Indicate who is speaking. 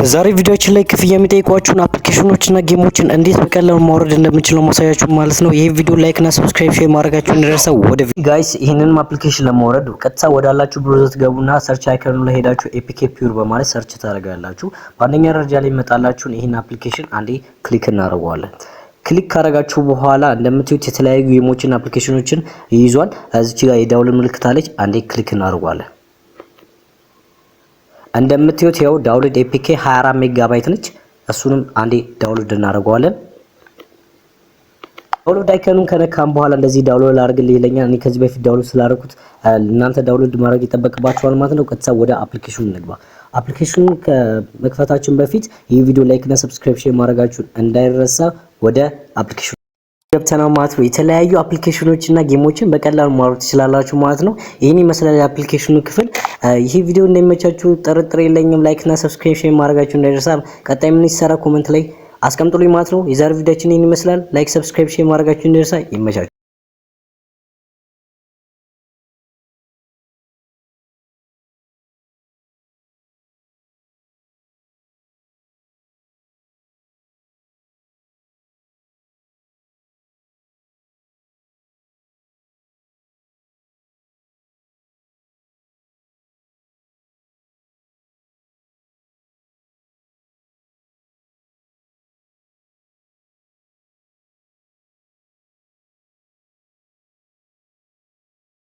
Speaker 1: በዛሬ ቪዲዮአችን ላይ ክፍያ የሚጠይቋችሁን application ኖችና game ኦችን እንዴት በቀላሉ ማውረድ እንደምንችል ነው ማሳያችሁ ማለት ነው። ይህ ቪዲዮ like እና subscribe share ማድረጋችሁ እንዳይረሳ። ወደ
Speaker 2: Guys፣ ይህንን application ለማውረድ ቀጥታ ወዳላችሁ browser ትገቡና search icon ኑ ላይ ሄዳችሁ APK Pure በማለት search ታደርጋላችሁ። በአንደኛ ደረጃ ላይ ይመጣላችሁን ይህን application አንዴ click እናደርገዋለን። Click ካደረጋችሁ በኋላ እንደምታዩት የተለያዩ game ኦችን application ኖችን ይይዟል። እዚች ጋር የ download ምልክት አለች። አንዴ click እናደርገዋለን። እንደምታዩት ያው download APK 24 ሜጋባይት ነች። እሱንም አንዴ download እናደርገዋለን። Download icon ኑን ከነካም በኋላ እንደዚህ download አድርግልኝ ይለኛል። እኔ ከዚህ በፊት download ስላደረኩት እናንተ download ማድረግ ይጠበቅባችኋል ማለት ነው። ቀጥታ ወደ application ኑ እንግባ። Application ኑን ከመክፈታችን በፊት ይህ ቪዲዮ like እና subscribe share ማድረጋችሁን እንዳይረሳ። ወደ application ኑ ገብተናል ማለት ነው። የተለያዩ application ኖች እና game ኦችን በቀላሉ ማውረድ ትችላላችሁ ማለት ነው። ይህን ይመስላል የ application ኑ ክፍል። ይህ ቪዲዮ እንደሚመቻችሁ ጥርጥር የለኝም። Like እና subscribe share ማድረጋችሁ እንዳይረሳ። ቀጣይ ምን ይሰራ comment ላይ አስቀምጡልኝ ማለት ነው። የዛሬ ቪዲዮአችን ይህን ይመስላል። Like፣ subscribe፣ share ማድረጋችሁ እንዳይረሳ። ይመቻችሁ።